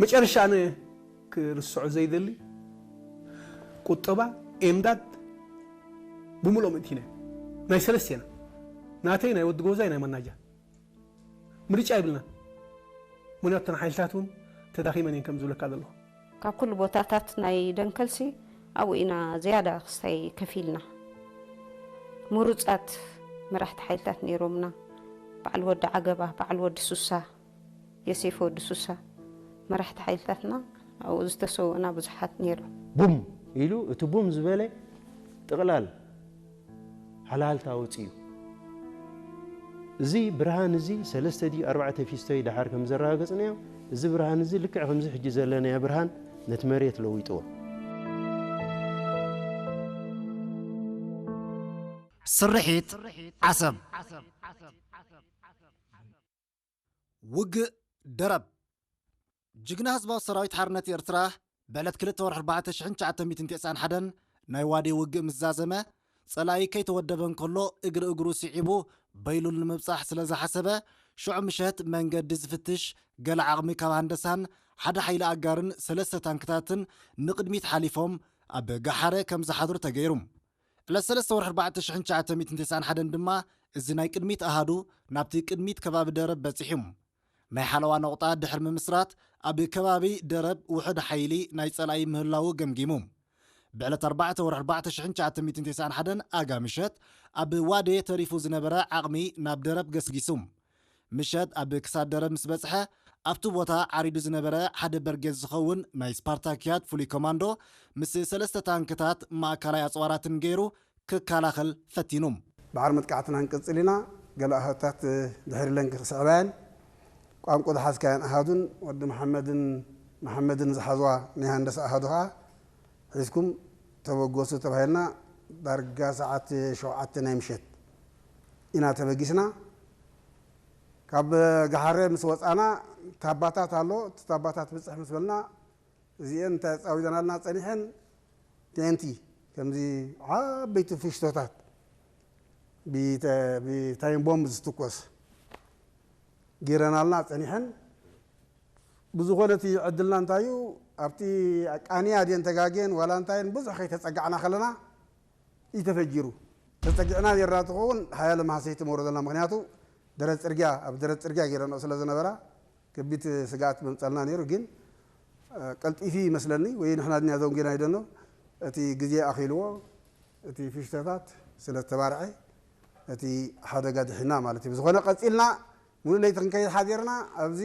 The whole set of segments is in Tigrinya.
መጨረሻ ኣነ ክርስዖ ዘይደሊ ቁጠባ ኤምዳድ ብምልኦ ምእቲና ናይ ሰለስቴና ናተይ ናይ ወዲ ጎዛይ ናይ መናጃ ምርጫ ይብልና። ምክንያቱ እተን ሓይልታት እውን ተዳኺመን እየን ከም ዝብለካ ዘለኹ። ካብ ኩሉ ቦታታት ናይ ደንከልሲ ኣብኡ ኢና ዝያዳ ክስታይ ከፊልና። ምሩፃት መራሕቲ ሓይልታት ነይሮምና። በዓል ወዲ ዓገባ፣ በዓል ወዲ ሱሳ፣ የሴፍ ወዲ ሱሳ መራሕቲ ሓይልታትና ኣብኡ ዝተሰውእና ብዙሓት ነይሮም። ቡም ኢሉ እቲ ቡም ዝበለ ጥቕላል ሃልሃልታ ወፂኡ። እዚ ብርሃን እዚ ሰለስተ ድዩ ኣርባዕተ ፊስቶ እዩ ደሓር ከም ዘረጋገፅናዮ፣ እዚ ብርሃን እዚ ልክዕ ከምዚ ሕጂ ዘለናዮ ብርሃን ነቲ መሬት ለዊጥዎ። ስርሒት ዓሰብ። ውግእ ደረብ። ጅግና ህዝባዊ ሰራዊት ሓርነት ኤርትራ ብዕለት ክልተ ወርሒ ኣርባዕተ ሽሕን ትሽዓተ ሚእትን ተስዓን ሓደን ናይ ዋዴ ውግእ ምስ ዛዘመ፣ ጸላኢ ከይተወደበ እንከሎ እግሪ እግሩ ስዒቡ በይሉል ንምብጻሕ ስለ ዝሓሰበ፣ ሽዑ ምሸት መንገዲ ዝፍትሽ ገለ ዓቕሚ ካብ ሃንደሳን ሓደ ሓይሊ ኣጋርን ሰለስተ ታንክታትን ንቕድሚት ሓሊፎም ኣብ ጋሓረ ከም ዝሓድሩ ተገይሩ። ዕለት ሰለስተ ወርሒ ኣርባዕተ ሽሕን ትሽዓተ ሚእትን ተስዓን ሓደን ድማ እዚ ናይ ቅድሚት ኣሃዱ ናብቲ ቅድሚት ከባቢ ደረብ በጺሑ። ናይ ሓለዋ ነቑጣ ድሕሪ ምምስራት ኣብ ከባቢ ደረብ ውሑድ ሓይሊ ናይ ጸላኢ ምህላዉ ገምጊሙ። ብዕለት ኣርባዕተ ወርሒ ኣርባዕተ ሽሕን ትሽዓተ ሚእትን ተስዓን ሓደን ኣጋ ምሸት ኣብ ዋዴ ተሪፉ ዝነበረ ዓቕሚ ናብ ደረብ ገስጊሱ። ምሸት ኣብ ክሳድ ደረብ ምስ በጽሐ ኣብቲ ቦታ ዓሪዱ ዝነበረ ሓደ በርጌድ ዝኸውን ናይ ስፓርታክያት ፍሉይ ኮማንዶ ምስ ሰለስተ ታንክታት ማእከላይ ኣጽዋራትን ገይሩ ክከላኸል ፈቲኑ። ባዕር መጥቃዕትና ክንቅጽል ኢና። ገለ ኣሃዱታት ድሕሪለን ክስዕባየን ቋንቁ ዝሓዝካየን ኣሃዱን ወዲ መሓመድን መሓመድን ዝሓዝዋ ናይ ሃንደሳ ኣሃዱ ኸኣ ሒዝኩም ተበገሱ ተባሂልና ዳርጋ ሰዓት ሸውዓተ ናይ ምሸት ኢና ተበጊስና። ካብ ገሓረ ምስ ወጻና ታባታት ኣሎ። እቲ ታባታት ብጽሕ ምስ በልና እዚኤን እንታይ ኣጻዊደናልና ጸኒሐን ቴንቲ ከምዚ ዓበይቲ ፊሽቶታት ብታይም ቦምብ ዝትኮስ ጌረናልና ጸኒሐን። ብዝኾነ እቲ ዕድልና እንታይ እዩ ኣብቲ ቃንያ ድየን ተጋግየን ዋላ እንታየን ብዙሕ ከይተጸጋዕና ከለና እዩ ተፈጂሩ። ተጸጊዕና ኔርና ትኸውን ሓያለ መሃሰይቲ መውረደልና ምክንያቱ ደረት ጽርግያ ኣብ ደረት ጽርግያ ጌረንኦ ስለ ዝነበራ ከቢድ ስግኣት መምጸልና ነይሩ። ግን ቀልጢፊ ይመስለኒ ወይ ንሕና ድንያ ዘውንጌና ይደኖ እቲ ግዜ ኣኺልዎ እቲ ፊሽተታት ስለ ተባርዐ እቲ ሓደጋ ድሒና ማለት እዩ። ብዝኾነ ቀጺልና ሙሉእ ለይቲ ክንከይድ ሓዲርና ኣብዚ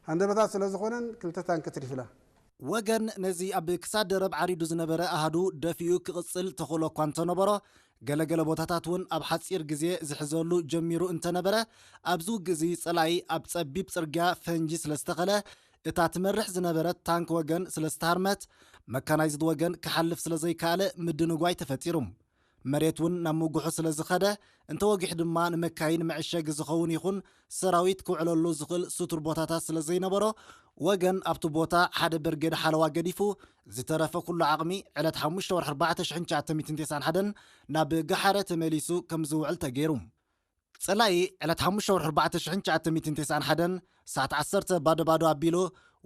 ሃንደበታት ስለ ዝኾነን ክልተ ታንክ ትሪፍና። ወገን ነዚ ኣብ ክሳድ ደረብ ዓሪዱ ዝነበረ ኣሃዱ ደፊኡ ክቕጽል ተኽእሎ እኳ እንተነበሮ፣ ገለገለ ቦታታት እውን ኣብ ሓጺር ግዜ ዝሕዘሉ ጀሚሩ እንተነበረ፣ ኣብዚ ውግእ እዚ ጸላኢ ኣብ ጸቢብ ጽርግያ ፈንጂ ስለ ዝተኸለ፣ እታ ትመርሕ ዝነበረት ታንክ ወገን ስለ ዝተሃርመት፣ መካናይዝድ ወገን ክሓልፍ ስለ ዘይከኣለ ምድንጓይ ተፈጢሩ። መሬት እውን ናብ ምጉሑ ስለ ዝኸደ፣ እንተወጊሑ ድማ ንመካይን መዕሸጊ ዝኸውን ይኹን ሰራዊት ክውዕለሉ ዝኽእል ስቱር ቦታታት ስለ ዘይነበሮ፣ ወገን ኣብቲ ቦታ ሓደ በርጌድ ሓለዋ ገዲፉ፣ ዝተረፈ ኩሉ ዓቕሚ ዕለት ሓሙሽተ ወርሒ ኣርባዕተ ሽሕን ትሽዓተ ሚእትን ተስዓን ሓደን ናብ ገሓረ ተመሊሱ ከም ዝውዕል ተገይሩ። ጸላኢ ዕለት ሓሙሽተ ወርሒ ኣርባዕተ ሽሕን ትሽዓተ ሚእትን ተስዓን ሓደን ሰዓት ዓሰርተ ባዶ ባዶ ኣቢሉ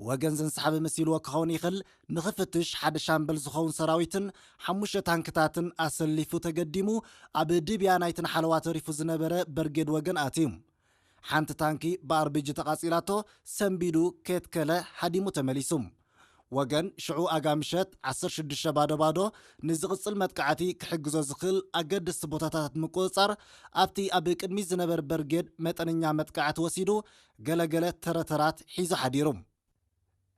ወገን ዘንሰሓበ መሲልዎ ክኸውን ይኽእል ንኽፍትሽ ሓደ ሻምበል ዝኸውን ሰራዊትን ሓሙሽተ ታንክታትን ኣሰሊፉ ተገዲሙ ኣብ ድብያ ናይትን ሓለዋ ተሪፉ ዝነበረ በርጌድ ወገን ኣትዩ። ሓንቲ ታንኪ ብኣርቢጂ ተቓጺላቶ ሰንቢዱ ከየትከለ ሃዲሙ ተመሊሱ። ወገን ሽዑ ኣጋ ምሸት ዓሰርተ ሽዱሽተ ባዶ ባዶ ንዝቕጽል መጥቃዕቲ ክሕግዞ ዝኽእል ኣገደስቲ ቦታታት ምቁጽጻር ኣብቲ ኣብ ቅድሚት ዝነበር በርጌድ መጠነኛ መጥቃዕቲ ወሲዱ ገለገለ ተረተራት ሒዙ ሓዲሩ።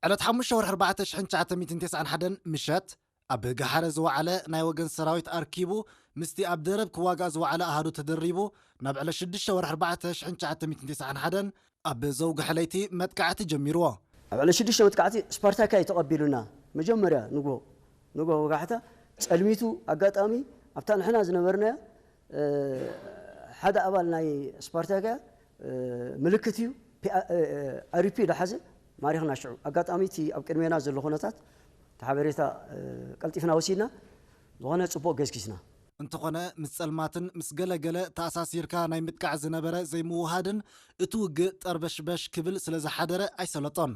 ዕለት ሓሙሽተ ወርሒ ኣርባዕተ ሽሕን ትሽዓተ ሚእትን ተስዓን ሓደን ምሸት ኣብ ገሓረ ዝወዓለ ናይ ወገን ሰራዊት ኣርኪቡ ምስቲ ኣብ ደረብ ክዋጋእ ዝወዓለ ኣሃዱ ተደሪቡ ናብ ዕለት ሽዱሽተ ወርሒ ኣርባዕተ ሽሕን ትሽዓተ ሚእትን ተስዓን ሓደን ኣብ ዘውግሐ ለይቲ መጥቃዕቲ ጀሚርዎ። ኣብ ዕለት ሽዱሽተ መጥቃዕቲ ስፓርታካ እዩ ተቐቢሉና። መጀመርያ ንግሆ ንግሆ ወጋሕታ ጸልሚቱ ኣጋጣሚ ኣብታ ንሕና ዝነበርናያ ሓደ ኣባል ናይ ስፓርታካ ምልክት እዩ ኣሪፒ ዳሓዘ ማሪኽና ሽዑ ኣጋጣሚ እቲ ኣብ ቅድሜና ዘሎ ኩነታት እቲ ሓበሬታ ቀልጢፍና ወሲድና ዝኾነ ጽቡቕ ገስጊስና። እንተኾነ ምስ ጸልማትን ምስ ገለገለ ተኣሳሲርካ ናይ ምጥቃዕ ዝነበረ ዘይምውሃድን እቲ ውግእ ጠርበሽበሽ ክብል ስለ ዝሓደረ ኣይሰለጦን።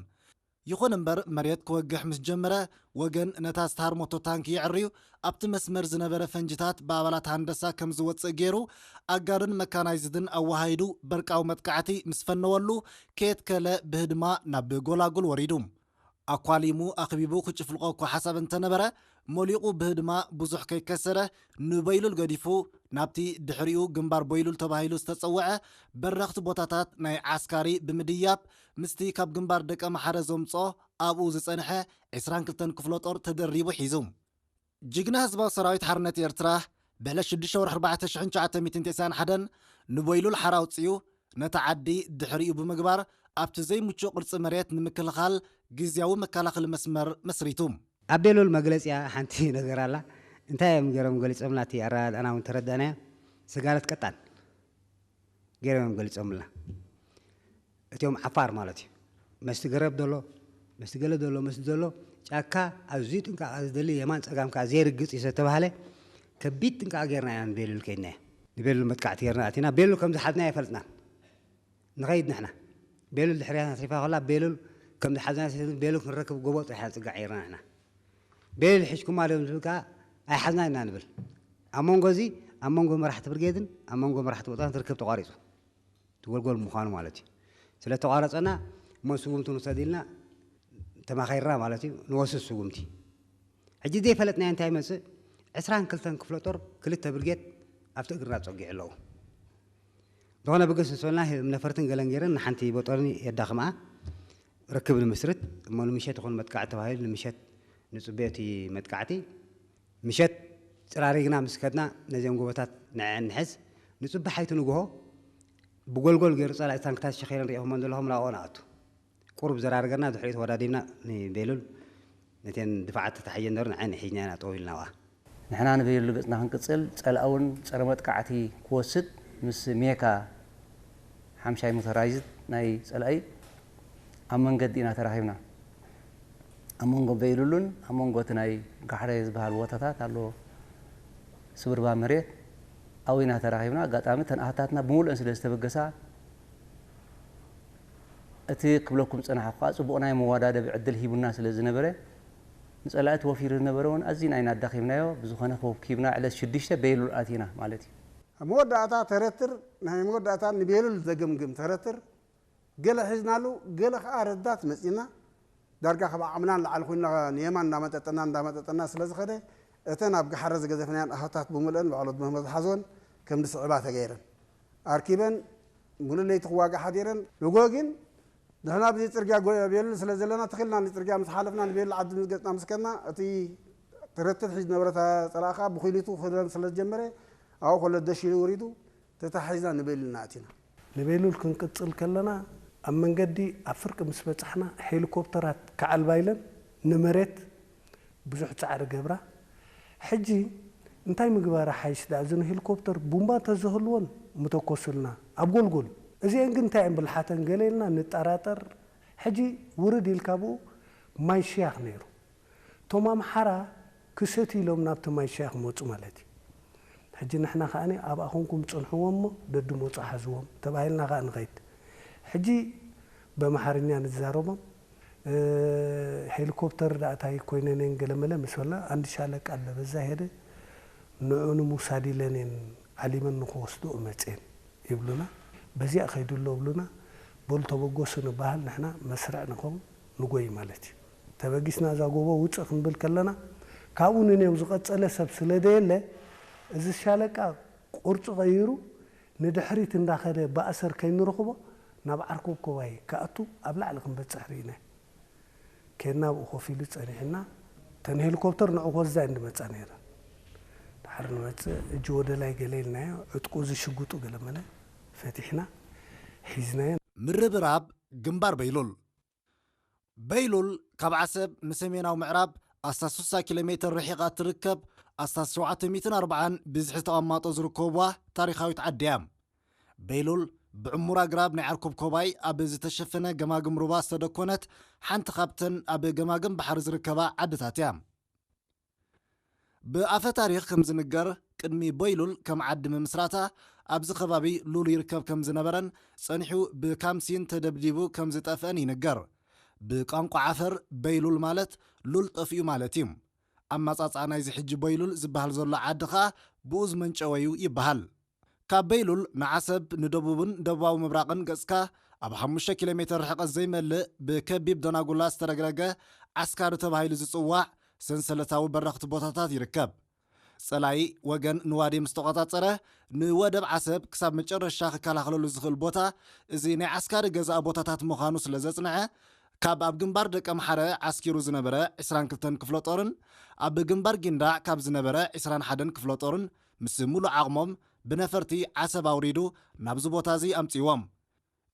ይኹን እምበር፣ መሬት ክወግሕ ምስ ጀመረ፣ ወገን ነታ ዝተሃርመቶ ታንኪ የዕርዩ ኣብቲ መስመር ዝነበረ ፈንጅታት ብኣባላት ሃንደሳ ከም ዝወጽእ ገይሩ፣ ኣጋርን መካናይዝድን ኣወሃሂዱ በርቃዊ መጥቃዕቲ ምስ ፈነወሉ፣ ከየትከለ ብህድማ ናብ ጎላጉል ወሪዱ። ኣኳሊሙ ኣኽቢቡ ክጭፍልቖ እኳ ሓሳብ እንተነበረ፣ ሞሊቑ ብህድማ ብዙሕ ከይከሰረ፣ ንበይሉል ገዲፉ፣ ናብቲ ድሕሪኡ ግንባር በይሉል ተባሂሉ ዝተጸውዐ በረኽቲ ቦታታት ናይ ዓስካሪ ብምድያብ፣ ምስቲ ካብ ግንባር ደቀ መሓረ ዘምጽኦ ኣብኡ ዝጸንሐ ዕስራን ክልተን ክፍለ ጦር ተደሪቡ ሒዙ። ጅግና ህዝባዊ ሰራዊት ሓርነት ኤርትራ፣ ብዕለት ሽዱሽተ ወርሒ ኣርባዕተ ሽሕን ትሽዓተ ሚእትን ተስዓን ሓደን ንበይሉል ሓራ ኣውጺኡ፣ ነታ ዓዲ ድሕሪኡ ብምግባር፣ ኣብቲ ዘይምቹእ ቅርጺ መሬት ንምክልኻል ግዝያዊ መከላኸሊ መስመር መስሪቱ። ኣብ ቤሉል መግለጺያ ሓንቲ ነገር ኣላ። እንታይ እዮም ገይሮም ገሊጾምላ? እቲ ኣረዳድኣና እውን ተረዳእናዮ። ስጋለት ቀጣን ገይሮም እዮም ገሊጾምልና። እቲኦም ዓፋር ማለት እዩ። መስቲ ገረብ ዘሎ፣ መስቲ ገለ ዘሎ፣ መስቲ ዘሎ፣ ጫካ ኣዝዩ ጥንቃቐ ዝደሊ፣ የማን ጸጋም ከኣ ዘይርግጽ እዩ ዝተባህለ፣ ከቢድ ጥንቃቐ ጌርና ኢና ንቤሉል ከይድናዮ። ንቤሉል መጥቃዕቲ ጌርና ኣቲና። ቤሉል ከም ዝሓዝናዮ ኣይፈልጥናን። ንኸይድ ንሕና። ቤሉል ድሕሪና ተሪፋ ከላ፣ ቤሉል ከም ዝሓዝናዮ፣ ቤሉል ክንረክብ ጎቦ ጥራሕ ኢና ንጽጋዕ ጌርና ንሕና። ቤሉል ሒዝኩማ ድዮም ዝብል ከኣ ኣይሓዝናን ኢና ንብል። ኣብ መንጎ እዚ፣ ኣብ መንጎ መራሕቲ ብርጌድን ኣብ መንጎ መራሕቲ ቦታን እቲ ርክብ ተቋሪጹ። ትጎልጎል ምዃኑ ማለት እዩ። ስለ ተቋረጸና፣ እሞ ስጉምቲ ንውሰድ ኢልና ተማኻይርና ማለት እዩ፣ ንወስድ ስጉምቲ። ሕጂ ዘይፈለጥናዮ እንታይ ይመጽእ? ዕስራን ክልተን ክፍለ ጦር፣ ክልተ ብርጌድ ኣብቲ እግርና ጸጊዑ ኣለዉ። ዝኾነ ብግስ ንሶልና ነፈርትን ገለን ገይረን ንሓንቲ ቦጦኒ የዳኽምኣ። ርክብ ንምስርት፣ እሞ ንምሸት ይኹን መጥቃዕቲ ተባሂሉ ንምሸት ንጽበዮ እቲ መጥቃዕቲ። ምሸት ጽራሪግና ምስ ከድና ነዚኦም ጎቦታት ንዐ ንሕዝ። ንጽባሕ ኣይትንግሆ ብጎልጎል ገይሩ ጸላኢ ታንክታት ሸኺረ ንሪኦኹሞ ዘለኹም ናብኦ ንኣቱ። ቁሩብ ዘራርገና ድሕሪኡ ተወዳዲብና ንቤሉል ነተን ድፋዓት ተታሒዘን ነበሩ ንዐን ሒዝናየን ጠው ኢልና ኣብኣ። ንሕና ንቤሉል ገጽና ክንቅጽል ጸላኢ እውን ጸረ መጥቃዕቲ ክወስድ ምስ ሜካ ሓምሻይ ሞተራይዝድ ናይ ጸላኢ ኣብ መንገዲ ኢና ተራኺብና። ኣብ መንጎ ቤሉልን ኣብ መንጎ እቲ ናይ ጋሕረ ዝበሃል ቦታታት ኣሎ ስብርባ መሬት ኣብኡ ኢና ተራኺብና። ኣጋጣሚ እተን ኣሃታትና ብምሉእን ስለ ዝተበገሳ እቲ ክብለኩም ዝጸናሕኩ ከኣ ጽቡቕ ናይ መወዳደቢ ዕድል ሂቡና ስለ ዝነበረ ንጸላኢ ተወፊሩ ዝነበረ እውን ኣዚና ኢና ኣዳኺምናዮ። ብዝኾነ ከኪብና ዕለት ሽዱሽተ ቤሉል ኣቲና ማለት እዩ። ኣብ መወዳእታ ተረትር ናይ መወዳእታ ንቤሉል ዘገምግም ተረትር ገለ ሒዝናሉ፣ ገለ ከኣ ረዳት መጺና፣ ዳርጋ ካብ ዓቕምና ንላዕሊ ኮይንና ንየማን እንዳመጠጠና እንዳመጠጠና ስለ ዝኸደ፣ እተን ኣብ ጋሕረ ዝገዘፍናየን ኣሃታት ብምልአን ባዕሎት መምህር ዝሓዞን ከም ዝስዕባ ተገይረን ኣርኪበን፣ ሙሉእ ለይቲ ክዋጋ ሓዲረን። ንጎ ግን ንሕና ብዚ ጽርግያ ጎ-፣ ቤሉል ስለ ዘለና፣ ትኽልና ንጽርግያ ምስ ሓለፍና፣ ንቤሉል ዓዲ ምስ ገጽና ምስ ከድና፣ እቲ ትረትር ሒዝ ነበረ፣ እታ ጸላኢ ከኣ ብኹሊቱ ክኽደን ስለ ዝጀመረ፣ ኣብኡ ከሎ ደሽ ኢሉ ወሪዱ፣ ተታሒዝና ንቤሉል ኢና ኣቲና። ንቤሉል ክንቅጽል ከለና፣ ኣብ መንገዲ ኣብ ፍርቂ ምስ በጻሕና፣ ሄሊኮፕተራት ከዓልባ ኢለን ንመሬት ብዙሕ ጻዕሪ ገብራ። ሕጂ እንታይ ምግባር ሓይሽ ደኣ፣ እዘን ሄሊኮፕተር ቡምባ እንተዝህልወን ምተኮሱልና ኣብ ጎልጎል። እዚአን ግን እንታይ እየን ብልሓተን ገለ ኢልና ንጠራጠር። ሕጂ ውርድ ኢልካ ብኡ ማይ ሽያኽ ነይሩ። እቶም ኣምሓራ ክሰትዩ ኢሎም ናብቲ ማይ ሽያኽ መጹ ማለት እዩ። ሕጂ ንሕና ከኣ ኣብኣ ኮንኩም ጽንሕዎም እሞ ደድመጹ ሓዝዎም ተባሂልና ከኣ ንኸይድ። ሕጂ በምሓርኛ ንዛረቦም፣ እ፣ ሄሊኮፕተር ደኣ እንታይ ኮይነን እየን ገለመለ ምስ በልና፣ አንድ ሻለቃ አለ በዛ ሄደ፣ ንዑ ንምውሳድ ኢለን እየን ዓሊመን ንኽወስድኦ መጽየን ይብሉና። በዚኣ ከይዱ ኣሎ ብሉና። በሉ ተበገሱ ንበሃል፣ ንሕና መስርዕ ንኸውን ንጎይ ማለት እዩ። ተበጊስና እዛ ጎቦ ውጽእ ክንብል ከለና፣ ካብኡ ንኔው ዝቐጸለ ሰብ ስለ ደየለ፣ እዚ ሻለቃ ቅርጹ ቀይሩ ንድሕሪት እንዳኸደ ብኣሰር ከይንረኽቦ ናብ ዓርኮብ ኮባይ ክኣቱ ኣብ ላዕሊ ክንበጽሕ ርኢና። ኬድና ኣብኡ ኮፍ ኢሉ ጸኒሕና። እተን ሄሊኮፕተር ንዑ ክወስዳ እየን ዝመጻ ነይረን። ድሓር ንመጽእ እጅ ወደ ላይ ገለ ኢልናዮ። ዕጥቁ እዚ ሽጉጡ ገለ መለ ፈቲሕና ሒዝናዮ። ምርብራብ ግንባር በይሉል። በይሉል ካብ ዓሰብ ንሰሜናዊ ምዕራብ ኣስታት ስሳ ኪሎ ሜትር ርሒቓ እትርከብ ኣስታት ሸውዓተ ሚእትን ኣርባዓን ብዝሒ ተቐማጦ ዝርከብዋ ታሪኻዊት ዓዲ እያ። በይሉል ብዕሙር ኣግራብ ናይ ዓርኮብ ኮባይ ኣብ ዝተሸፈነ ገማግም ሩባ ዝተደኮነት ሓንቲ ካብተን ኣብ ገማግም ባሕሪ ዝርከባ ዓድታት እያ። ብኣፈ ታሪኽ ከም ዝንገር፣ ቅድሚ በይሉል ከም ዓዲ ምምስራታ ኣብዚ ከባቢ ሉል ይርከብ ከም ዝነበረን ጸኒሑ ብካምሲን ተደብዲቡ ከም ዝጠፍአን ይንገር። ብቋንቋ ዓፈር በይሉል ማለት ሉል ጠፊኡ ማለት እዩ። ኣመጻጽኣ ናይዚ ሕጂ በይሉል ዝበሃል ዘሎ ዓዲ ኸኣ ብኡ ዝመንጨወ እዩ ይበሃል። ካብ በይሉል ንዓሰብ ንደቡብን ደቡባዊ ምብራቕን ገጽካ ኣብ ሓሙሽተ ኪሎ ሜተር ርሕቀት ዘይመልእ ብከቢብ ደናጉላ ዝተረግረገ ዓስካሪ ተባሂሉ ዝጽዋዕ ሰንሰለታዊ በረኽቲ ቦታታት ይርከብ። ጸላኢ ወገን ንዋዲ ምስ ተቖጻጸረ፣ ንወደብ ዓሰብ ክሳብ መጨረሻ ክከላኸለሉ ዝኽእል ቦታ እዚ ናይ ዓስካሪ ገዛኢ ቦታታት ምዃኑ ስለ ዘጽንዐ፣ ካብ ኣብ ግንባር ደቀምሓረ ዓስኪሩ ዝነበረ ዕስራን ክልተን ክፍለ ጦርን ኣብ ግንባር ጊንዳዕ ካብ ዝነበረ ዕስራን ሓደን ክፍለ ጦርን ምስ ሙሉእ ዓቕሞም ብነፈርቲ ዓሰብ ኣውሪዱ ናብዚ ቦታ እዚ ኣምጺዎም።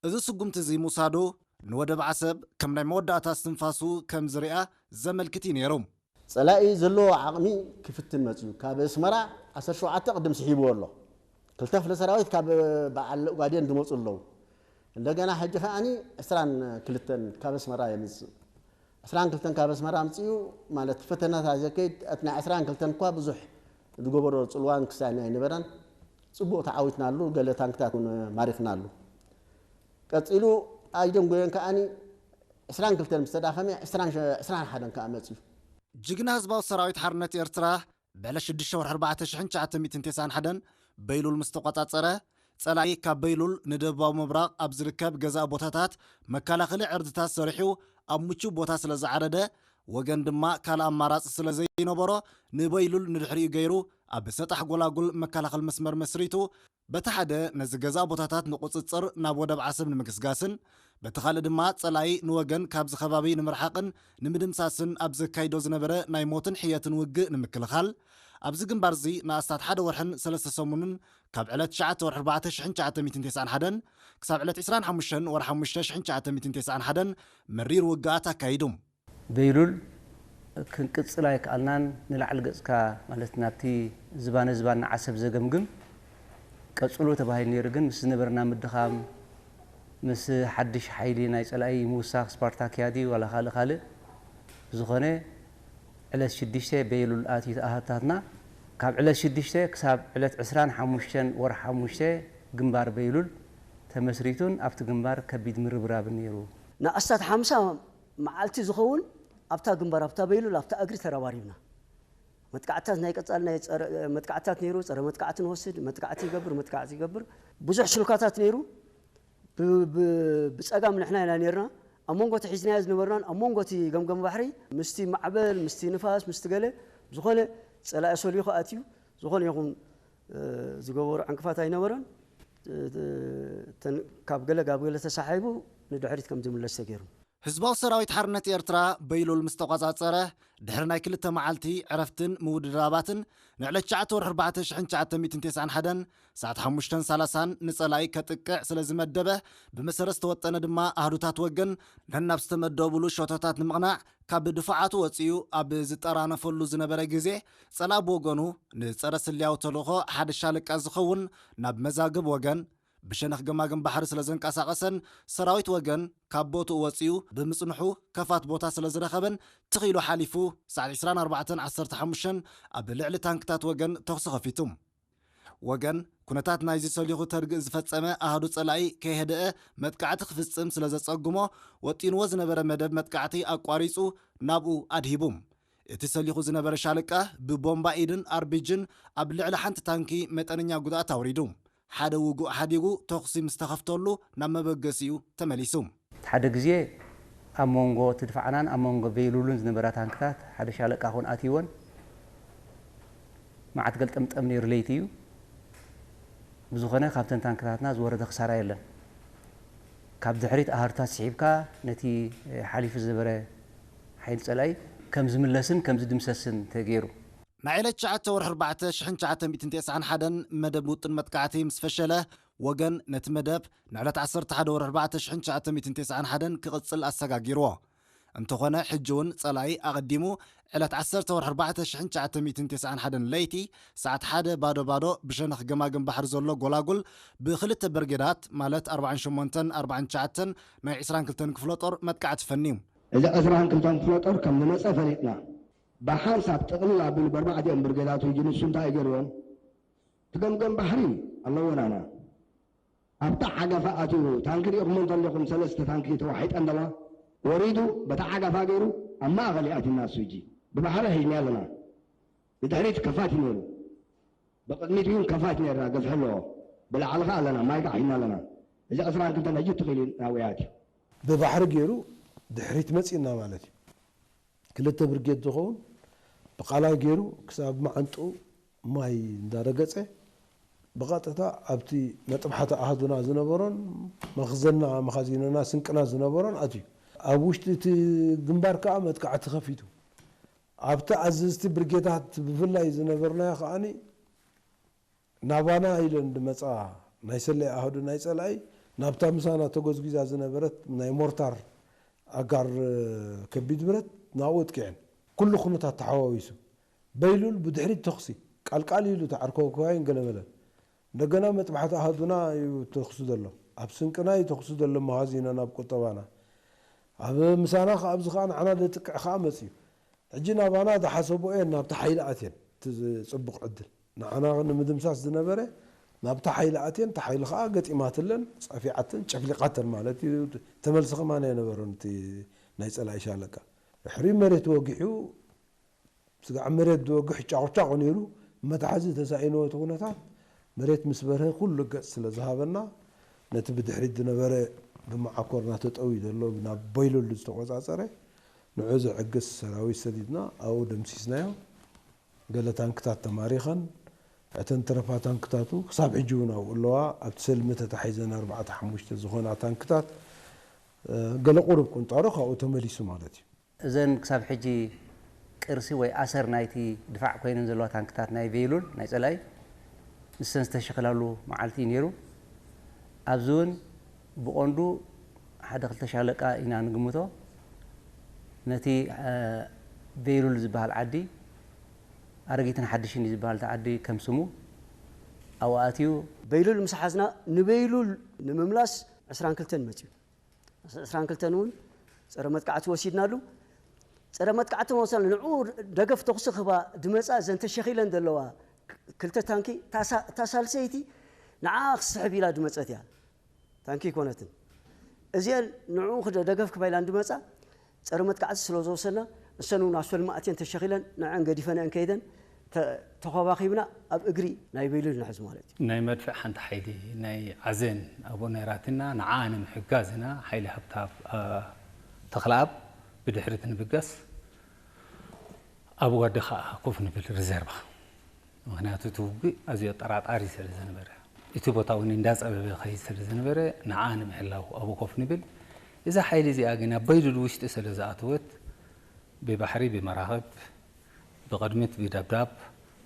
እዚ ስጉምቲ እዚ ምውሳዱ ንወደብ ዓሰብ ከም ናይ መወዳእታ እስትንፋሱ ከም ዝሪኣ ዘመልክት እዩ ነይሩ። ጸላኢ ዘለዎ ዓቕሚ ክፍትን መጽዩ። ካብ ኣስመራ ዓሰርተ ሸውዓተ ቅድም ስሒብዎ ኣሎ። ክልተ ክፍለ ሰራዊት ካብ በዓል ኦጋዴን ዝመጹ ኣለዉ። እንደገና ሕጂ ከኣኒ ዕስራን ክልተን ካብ ኣስመራ የምጽእ። ዕስራን ክልተን ካብ ኣስመራ ኣምጺኡ ማለት ፈተነታት ዘከይድ፣ እቲ ናይ ዕስራን ክልተን እኳ ብዙሕ ዝገበሮ ጽልዋን ክሳይን ኣይነበረን። ጽቡቕ ተዓዊትናሉ፣ ገለ ታንክታት እውን ማሪኽናሉ። ቀጺሉ ኣይደንጎየን ከኣኒ ዕስራን ክልተን ምስ ተዳኸመ ዕስራን ሓደን ከኣ መጺኡ። ጅግና ህዝባዊ ሰራዊት ሓርነት ኤርትራ ብዕለት ሽዱሽተ ወርሒ ኣርባዕተ ሽሕን ትሽዓተ ሚእትን ተስዓን ሓደን በይሉል ምስ ተቖጻጸረ፣ ጸላኢ ካብ በይሉል ንደቡባዊ ምብራቕ ኣብ ዝርከብ ገዛኢ ቦታታት መከላኸሊ ዕርድታት ሰሪሑ ኣብ ምቹው ቦታ ስለ ዝዓረደ፣ ወገን ድማ ካልእ ኣማራጺ ስለ ዘይነበሮ ንበይሉል ንድሕሪኡ ገይሩ ኣብ ሰጣሕ ጎላጉል መከላኸሊ መስመር መስሪቱ። በቲ ሓደ ነዚ ገዛኢ ቦታታት ንቁጽጽር ናብ ወደብ ዓሰብ ንምግስጋስን በቲ ካልእ ድማ ጸላኢ ንወገን ካብዚ ከባቢ ንምርሓቕን ንምድምሳስን ኣብ ዘካይዶ ዝነበረ ናይ ሞትን ሕየትን ውግእ ንምክልኻል ኣብዚ ግንባር እዚ ንኣስታት ሓደ ወርሕን ሰለስተ ሰሙንን ካብ ዕለት ትሽዓተ ወርሒ ኣርባዕተ ሽሕን ትሽዓተ ሚእትን ተስዓን ሓደን ክሳብ ዕለት ዕስራን ሓሙሽተን ወርሒ ሓሙሽተ ሽሕን ትሽዓተ ሚእትን ተስዓን ሓደን መሪር ውግኣት ኣካይዱ። በይሉል ክንቅጽል ኣይከኣልናን። ንላዕሊ ገጽካ ማለት ናብቲ ዝባነ ዝባን ንዓሰብ ዘገምግም ቀጽሎ ተባሂሉ ነይሩ። ግን ምስ ዝነበረና ምድኻም ምስ ሓድሽ ሓይሊ ናይ ጸላኢ ምውሳኽ ስፓርታክያ ድዩ ዋላ ካልእ ካልእ ዝኾነ ዕለት ሽዱሽተ በይሉል ኣትዩ ተኣሃታትና ካብ ዕለት ሽዱሽተ ክሳብ ዕለት ዕስራን ሓሙሽተን ወርሒ ሓሙሽተ ግንባር በይሉል ተመስሪቱን ኣብቲ ግንባር ከቢድ ምርብራብን ነይሩ። ንኣስታት ሓምሳ መዓልቲ ዝኸውን ኣብታ ግንባር፣ ኣብታ በይሉል፣ ኣብታ እግሪ ተረባሪብና። መጥቃዕትታት ናይ ቀጻሊ ናይ ጸረ-፣ መጥቃዕትታት ነይሩ። ጸረ መጥቃዕቲ ንወስድ፣ መጥቃዕቲ ይገብር፣ መጥቃዕቲ ይገብር። ብዙሕ ሽሉካታት ነይሩ። ብ-፣ ብ-፣ ብጸጋም ንሕና ኢና ነይርና። ኣብ መንጎ እቲ ሒዝናዮ ዝነበርናን ኣብ መንጎ እቲ ገምገም ባሕሪ፣ ምስቲ ማዕበል፣ ምስቲ ንፋስ፣ ምስቲ ገለ፣ ዝኾነ ጸላኢ ሰሊኹ ኣትዩ፣ ዝኾነ ይኹን፣ እ፣ ዝገበሮ ዕንቅፋት ኣይነበረን። እ፣ ተን-፣ ካብ ገለ፣ ካብ ገለ ተሳሒቡ ንድሕሪት ከም ዝምለስ ተገይሩ። ህዝባዊ ሰራዊት ሓርነት ኤርትራ በይሉል ምስ ተቖጻጸረ፣ ድሕሪ ናይ ክልተ መዓልቲ ዕረፍትን ምውድዳባትን፣ ንዕለት ትሽዓተ ወርሒ ኣርባዕተ ሽሕን ትሽዓተ ሚእትን ተስዓን ሓደን ሰዓት ሓሙሽተን ሰላሳን ንጸላኢ ከጥቅዕ ስለ ዝመደበ፣ ብመሰረት ዝተወጠነ ድማ ኣህዱታት ወገን ነናብ ዝተመደቡሉ ሸቶታት ንምቕናዕ ካብ ድፋዓቱ ወጺኡ ኣብ ዝጠራነፈሉ ዝነበረ ግዜ፣ ጸላኢ ብወገኑ ንጸረ ስልያዊ ተልእኾ ሓደ ሻለቃ ዝኸውን ናብ መዛግብ ወገን ብሸነኽ ገማግም ባሕሪ ስለ ዘንቀሳቐሰን ሰራዊት ወገን ካብ ቦትኡ ወጺኡ ብምጽንሑ ከፋት ቦታ ስለ ዝረኸበን ትኽ ኢሉ ሓሊፉ ሰዓት ዕስራን ኣርባዕተን ዓሰርተ ሓሙሽተን ኣብ ልዕሊ ታንክታት ወገን ተኹሲ ከፊቱ። ወገን ኩነታት ናይዚ ሰሊኹ ተርግእ ዝፈጸመ ኣሃዱ ጸላኢ ከይህደአ መጥቃዕቲ ክፍጽም ስለ ዘጸግሞ ወጢንዎ ዝነበረ መደብ መጥቃዕቲ ኣቋሪጹ ናብኡ ኣድሂቡ። እቲ ሰሊኹ ዝነበረ ሻለቃ ብቦምባ ኢድን ኣርቢጅን ኣብ ልዕሊ ሓንቲ ታንኪ መጠነኛ ጉድኣት ኣውሪዱ። ሓደ ውጉእ ሓዲጉ ተኹሲ ምስ ተኸፍተሉ ናብ መበገሲኡ ተመሊሱ። ሓደ ግዜ ኣብ መንጎ እቲ ድፋዕናን ኣብ መንጎ በይሉሉን ዝነበራ ታንክታት ሓደ ሻለቃ ኹን ኣትይወን መዓት ገልጠምጠም ነይሩ ለይቲ እዩ። ብዝኾነ ካብተን ታንክታትና ዝወረደ ክሳራ የለን። ካብ ድሕሪት ኣሃዱታት ስሒብካ ነቲ ሓሊፉ ዝነበረ ሓይሊ ጸላኢ ከም ዝምለስን ከም ዝድምሰስን ተገይሩ። ናይ ዕለት ትሽዓተ ወርሒ ኣርባዕተ ሽሕን ትሽዓተ ሚእትን ተስዓን ሓደን መደብ ውጥን መጥቃዕቲ ምስ ፈሸለ፣ ወገን ነቲ መደብ ንዕለት ዓሰርተ ሓደ ወርሒ ኣርባዕተ ሽሕን ትሽዓተ ሚእትን ተስዓን ሓደን ክቕጽል ኣሰጋጊርዎ። እንተኾነ፣ ሕጂ እውን ጸላኢ ኣቐዲሙ ዕለት ዓሰርተ ወርሒ ኣርባዕተ ሽሕን ትሽዓተ ሚእትን ተስዓን ሓደን ለይቲ ሰዓት ሓደ ባዶ ባዶ ብሸነኽ ገማግም ባሕሪ ዘሎ ጎላጉል ብኽልተ ብርጌዳት ማለት ኣርባዓን ሸሞንተን ኣርባዓን ትሽዓተን ናይ ዕስራን ክልተን ክፍለ ጦር መጥቃዕቲ ፈንዩ። እዚ ዕስራን ክልተን ክፍለ ጦር ከም ዝመጸ ፈሊጥና። ብሓንሳብ ጥቕልል ኣቢሉ ብኣርባዕቲኦም ብርጌዳት ሪጅን ንሱ እንታይ ገይርዎም? እቲ ገምገም ባሕሪ ኣለዎ ናና። ኣብታ ሓጋፋ ኣትዩ ታንኪ ርኢኹሞ እንተለኹም ሰለስተ ታንኪ ተዋሒጠ ኣለዋ። ወሪዱ በታ ዓጋፋ ገይሩ ኣብ ማእኸል ይኣትና። እሱ እጂ ብባሕሪ ሒዝና ኣለና። ብድሕሪት ከፋት እዩ ነይሩ፣ ብቕድሚት እውን ከፋት ነይርና፣ ገዝሒ ኣለዎ። ብላዕሊ ኸዓ ኣለና፣ ማይ ከዓ ሒዝና ኣለና። እዚ ዕስራን ክልተን ሕጂ ትኽእል እዩ ናብኡ ይኣትዩ። ብባሕሪ ገይሩ ድሕሪት መፂእና ማለት እዩ። ክልተ ብርጌድ ዝኸውን ብቃላይ ገይሩ ክሳብ መዓንጥኡ ማይ እንዳረገፀ ብቐጥታ ኣብቲ መጥባሕቲ ኣሃዱና ዝነበሮን መኽዘና መኻዚኖና ስንቅና ዝነበሮን ኣትዩ። ኣብ ውሽጢ እቲ ግንባር ከዓ መጥቃዕቲ ከፊቱ። ኣብቲ ኣዘዝቲ ብርጌዳት ብፍላይ ዝነበርናዮ ከዓኒ ናባና ኢለን ዝመፃ ናይ ሰለይ ኣሃዱ ናይ ፀላኢ ናብታ ምሳና ተጎዝጒዛ ዝነበረት ናይ ሞርታር ኣጋር ከቢድ ብረት ናብኡ ኣጥቂዐን። ኩሉ ኩነታት ተሓዋዊሱ በይሉል ብድሕሪት ተኹሲ ቃልቃል ኢሉ ተዓርከውከዋይን ገለመለን። እንደገና መጥባሕቲ ኣሃዱና እዩ ተኹሱ ዘሎ። ኣብ ስንቅና እዩ ተኹሱ ዘሎ፣ መሃዚና ናብ ቁጠባና። ኣብ ምሳና ከኣ ኣብዚ ከኣ ንዓና ዘጥቅዕ ከኣ መጽዩ። ሕጂ ናባና ዝሓሰቦ እየን ናብቲ ሓይሊ ኣትየን። እቲ ጽቡቕ ዕድል ንዓና ንምድምሳስ ዝነበረ ናብቲ ሓይሊ ኣትየን፣ እቲ ሓይሊ ከኣ ገጢማትለን፣ ጸፊዓተን፣ ጨፍሊቓተን ማለት እዩ። ተመልሲ ከማን ኣይነበሮን እቲ ናይ ጸላኢ ሻለቃ። ድሕሪ መሬት ወጊሑ ስጋዕ መሬት ዝወግሕ ጫቑጫቑ ነይሩ። መትሓዚ ተሳኢንዎ እቲ ኩነታት መሬት ምስ በርሀ ኩሉ ገጽ ስለ ዝሃበና ነቲ ብድሕሪት ዝነበረ ብመዓኮር እናተጠውዩ ዘሎ ናብ በይለሉ ዝተቆጻጸረ ንዑ ዝዕግስ ሰራዊት ሰዲድና ኣብኡ ደምሲስናዮ። ገለ ታንክታት ተማሪኸን እተን ተረፋ ታንክታቱ ክሳብ ሕጂ እውን ኣብኡ ኣለዋ። ኣብቲ ሰልሚ ተታሒዘን ኣርባዕተ ሓሙሽተ ዝኾና ታንክታት ገለ ቁሩብ ቁንጣሮ ካብኡ ተመሊሱ ማለት እዩ። እዘን ክሳብ ሕጂ ቅርሲ ወይ ኣሰር ናይቲ ድፋዕ ኮይነን ዘለዋ ታንክታት ናይ ቬይሉል ናይ ጸላኢ ንሰን ዝተሸኽላሉ መዓልቲ እዩ ነይሩ። ኣብዚ እውን ብቐንዱ ሓደ ክልተ ሻለቃ ኢና ንግምቶ። ነቲ ቬይሉል ዝበሃል ዓዲ ኣረጊትን ሓድሽን እዩ ዝበሃል እቲ ዓዲ ከም ስሙ ኣብኡ ኣትዩ። በይሉል ምስ ሓዝና ንበይሉል ንምምላስ ዕስራን ክልተን መፅዩ። ዕስራን ክልተን እውን ፀረ መጥቃዕቲ ወሲድናሉ። ፀረ መጥቃዕቲ መወሰን ንዑ ደገፍ ተኹሲ ክህባ ድመፃ እዘን ተሸኺለን ዘለዋ ክልተ ታንኪ እታ ሳልሰይቲ ንዓ ክስሕብ ኢላ ድመፀት እያ። ታንኪ ኣይኮነትን እዚአን ንዑ ደገፍ ክባ ኢላ እንድመፃ ፀረ መጥቃዕቲ ስለ ዝወሰና እሰን እውን ኣሶልማ ኣትየን ተሸኺለን ንዐን ገዲፈንአን ከይደን ተኸባኺብና ኣብ እግሪ ናይ በይሉል ንሕዝ ማለት እዩ። ናይ መድፍዕ ሓንቲ ሓይሊ ናይ ዓዜን ኣብኡ ነይራትና ንዓ ንምሕጋዝ ኢና ሓይሊ ሃብተኣብ ተኽለኣብ ብድሕሪት ንብገስ ኣብ ጓዲ ከዓ ኮፍ ንብል ሪዘርቫ። ምክንያቱ እቲ ውግእ ኣዝዩ ኣጠራጣሪ ስለ ዝነበረ እቲ ቦታ እውን እንዳፀበበ ከይድ ስለ ዝነበረ ንዓ ንምሕላው ኣብኡ ኮፍ ንብል። እዛ ሓይሊ እዚኣ ግን ኣብ በይሉል ውሽጢ ስለ ዝኣተወት ብባሕሪ ብመራኽብ ብቕድሚት ብደብዳብ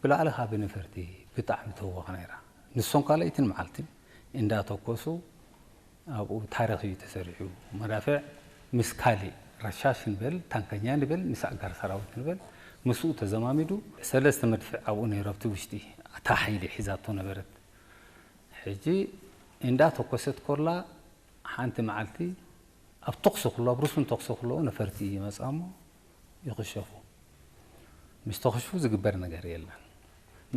ብላዕሊ ካብ ነፈርቲ ብጣዕሚ ትህወኽ ነይራ። ንሶም ካልኣይትን መዓልትን እንዳተኮሱ ኣብኡ ታሪኽ እዩ ተሰሪሑ። መዳፍዕ ምስ ካሊእ ረሻሽ ንበል ታንከኛ ንበል ምስ ኣጋር ሰራዊት ንበል ምስኡ ተዘማሚዱ ሰለስተ መድፍዕ ኣብኡ ነይሩ ኣብቲ ውሽጢ እታ ሓይሊ ሒዛቶ ነበረት። ሕጂ እንዳተኮሰት ኮላ ሓንቲ መዓልቲ ኣብ ተኹሲ ኩሎ ኣብ ሩስን ተኹሲ ኩሎ ነፈርቲ ይመፃ እሞ ይኽሸፉ። ምስ ተኽሽፉ ዝግበር ነገር የለን።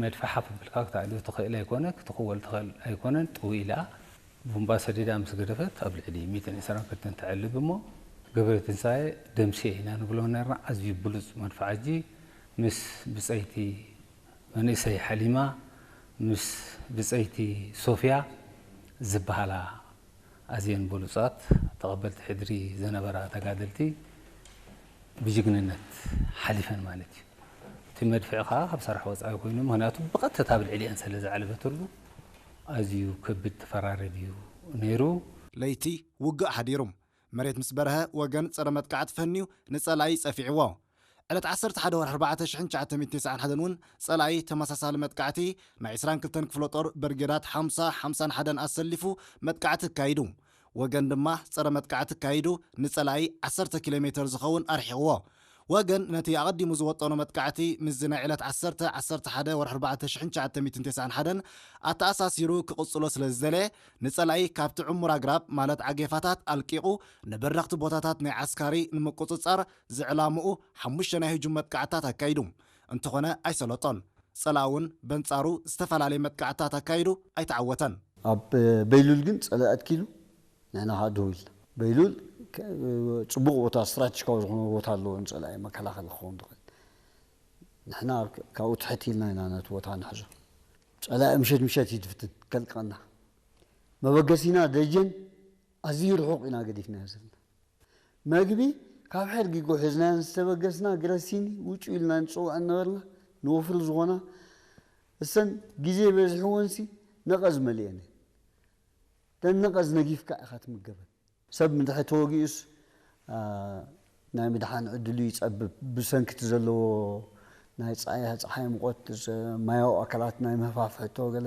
መድፊ ሓፍ ብልካ ክተዕልዮ ትኽእል ኣይኮነ ክትኽወል ትኽእል ኣይኮነን ጥው ኢላ ቡምባ ሰዲዳ ምስ ገደፈት ኣብ ልዕሊ ሚእትን ዕስራን ክልተን ተዕልብ እሞ ገብረ ትንሳኤ ደምስየ ኢና ንብሎ ነርና። ኣዝዩ ብሉፅ መድፍዓጂ ምስ ብፀይቲ መንእሰይ ሓሊማ ምስ ብፀይቲ ሶፍያ ዝበሃላ ኣዝየን ብሉፃት ተቐበልቲ ሕድሪ ዝነበራ ተጋደልቲ ብጅግንነት ሓሊፈን ማለት እዩ። እቲ መድፍዕ ከዓ ካብ ሰራሕ ወፃኢ ኮይኑ ምክንያቱ ብቐጥታ ኣብ ልዕሊአን ስለ ዘዕለበትሉ ኣዝዩ ከቢድ ተፈራረድ እዩ ነይሩ። ለይቲ ውግእ ሓዲሩ መሬት ምስ በርሀ ወገን ፀረ መጥቃዕቲ ፈንዩ ንፀላኢ ፀፊዕዎ። ዕለት ዓሰርተ ሓደ ወርሒ ኣርባዕተ ሽሕን ትሽዓተ ሚእትን ተስዓን ሓደን እውን ፀላኢ ተመሳሳሊ መጥቃዕቲ ናይ ዕስራን ክልተን ክፍለ ጦር በርጌዳት ሓምሳ ሓምሳን ሓደን ኣሰሊፉ መጥቃዕቲ ኣካይዱ። ወገን ድማ ፀረ መጥቃዕቲ ኣካይዱ ንፀላኢ ዓሰርተ ኪሎ ሜተር ዝኸውን ኣርሒቕዎ። ወገን ነቲ ኣቐዲሙ ዝወጠኖ መጥቃዕቲ ምስዚ ናይ ዕለት ዓሰርተ ዓሰርተ ሓደ ወርሒ ኣርባዕተ ሽሕን ትሽዓተ ሚእትን ተስዓን ሓደን ኣተኣሳሲሩ ክቕፅሎ ስለ ዝደለየ ንፀላኢ ካብቲ ዕሙር ኣግራብ ማለት ዓጌፋታት ኣልቂቑ ንበረኽቲ ቦታታት ናይ ዓስካሪ ንምቁፅፃር ዝዕላምኡ ሓሙሽተ ናይ ህጁም መጥቃዕትታት ኣካይዱ። እንተኾነ ኣይሰለጦን። ፀላኢ እውን በንፃሩ ዝተፈላለየ መጥቃዕትታት ኣካይዱ ኣይተዓወተን። ኣብ በይሉል ግን ፀላኢ ኣትኪሉ ንሕና ከዓ ደው ኢልና። በይሉል ጽቡቕ ቦታ፣ ስትራቴጂካዊ ዝኾነ ቦታ ኣለዎ፣ ንጸላኢ መከላኸሊ ክኸውን ዝኽእል። ንሕና ካብኡ ትሕት ኢልና ኢና ነቲ ቦታ ንሕዞ። ጸላኢ ምሸት ምሸት እዩ ዝፍትን ከልቅቐና። መበገሲና ደጀን ኣዝዩ ርሑቕ ኢና ገዲፍናዮ ዘለና። መግቢ ካብ ሕርጊጎ ሒዝናዮ ዝተበገስና ግረሲኒ ውጩ ኢልና ንጽውዐን ነበርና። ንወፍሪ ዝኾና እሰን ግዜ በዚሕወንሲ ነቐዝ መሊአን እየን። እተን ነቐዝ ነጊፍካ ኢኻ ትምገበን። ሰብ ምድሐ ተወጊኡስ ናይ ምድሓን ዕድሉ ይጸብብ። ብሰንኪ እቲ ዘለዎ ናይ ጸሓይ ሙቐት፣ ማያዊ ኣካላት ናይ ምህፋፍ ሕቶ ገለ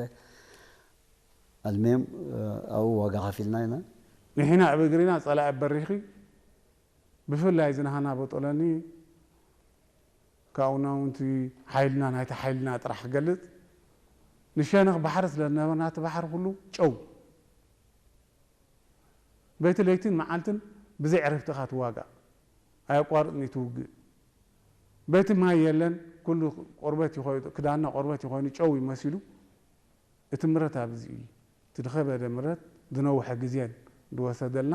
ኣልሜም ኣብኡ ዋጋ ከፊልና ኢና። ንሕና ኣብ እግሪና ጸላኢ በሪኺ ብፍላይ ዝናሃና በጦለኒ ካብኡ ናውንቲ ሓይልና ናይቲ ሓይልና ጥራሕ ክገልጽ ንሸነኽ ባሕሪ ስለ ዝነበርና እቲ ባሕሪ ኩሉ ጨው በይቲ ለይትን መዓልትን ብዘይ ዕረፍቲ ኢኻ ትዋጋእ። ኣየቋርጥን እዩ ትውግእ። በይቲ ማይ የለን፣ ኩሉ ቆርበት እዩ ኮይኑ፣ ክዳንና ቆርበት እዩ ኮይኑ፣ ጨው እዩ መሲሉ። እቲ ምረት ኣብዚ እዩ። እቲ ዝኸበደ ምረት ዝነውሐ ግዜን ዝወሰደልና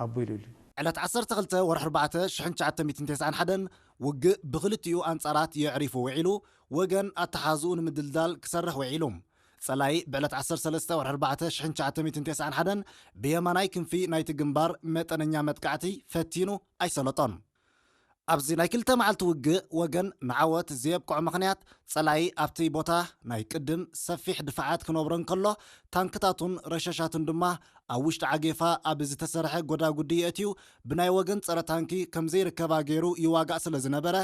ኣቢሉ እዩ። ዕለት ዓሰርተ ክልተ ወርሒ ኣርባዕተ ሽሕን ትሽዓተ ሚእትን ተስዓን ሓደን ውግእ ብኽልቲኡ ኣንጻራት የዕሪፉ ውዒሉ፣ ወገን ኣተሓዝኡ ንምድልዳል ክሰርሕ ውዒሉ። ጸላኢ ብዕለት ዓሰርተ ሰለስተ ወርሒ ኣርባዕተ ሽሕን ትሽዓተ ሚእትን ተስዓን ሓደን ብየማናይ ክንፊ ናይቲ ግንባር መጠነኛ መጥቃዕቲ ፈቲኑ ኣይሰለጦን። ኣብዚ ናይ ክልተ መዓልቲ ውግእ ወገን ንዓወት ዘየብቅዖ ምኽንያት ጸላኢ ኣብቲ ቦታ ናይ ቅድም ሰፊሕ ድፋዓት ክነብሮ እንከሎ ታንክታቱን ረሸሻቱን ድማ ኣብ ውሽጢ ዓጌፋ ኣብ ዝተሰርሐ ጎዳጉዲ የእትዩ ብናይ ወገን ጸረ ታንኪ ከም ዘይርከባ ገይሩ ይዋጋእ ስለ ዝነበረ